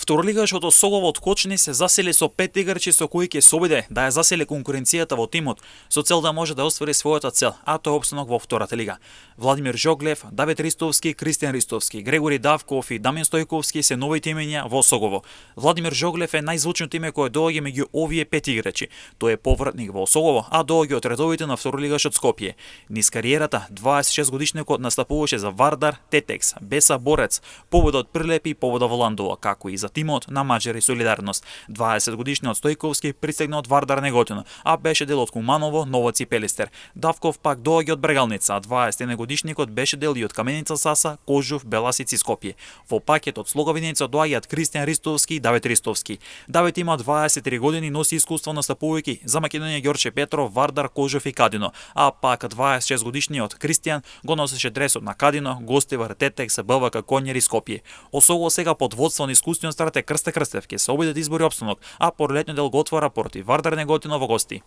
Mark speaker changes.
Speaker 1: Второлигашот Осогово од Кочни се засели со 5 играчи со кои ќе се обиде да ја засели конкуренцијата во тимот со цел да може да оствари својата цел, а тоа е опстанок во втората лига. Владимир Жоглев, Давид Ристовски, Кристијан Ристовски, Грегори Давков и Дамјан Стојковски се новите имења во Осогово. Владимир Жоглев е најзвучното име кое доаѓа меѓу овие 5 играчи. Тој е повратник во Осогово, а доаѓа од редовите на второлигашот Скопје. Низ кариерата 26 годишникот настапуваше за Вардар, Тетекс, Беса Борец, Победа од Прилепи и Победа во Ландова, како и за тимот на Маџари Солидарност. 20 годишниот Стојковски пристигна од Вардар Неготино, а беше дел од Куманово, Новац и Пелистер. Давков пак доаѓа од Брегалница, а 21 годишникот беше дел и од Каменица Саса, Кожув, Беласици и Скопје. Во пакетот Слоговиница доаѓаат Кристијан Ристовски и Давид Ристовски. Давид има 23 години, носи искуство настапувајќи за Македонија Ѓорче Петров, Вардар, Кожув и Кадино, а пак 26 годишниот Кристијан го носеше дресот на Кадино, Гостивар, Тетекс, БВК Конјер и Скопје. Осогово сега под водство на искусниот страте Крсте Крстев ќе се обиде да избори опстанок, а пролетниот дел го отвара против Вардар Неготино во гости.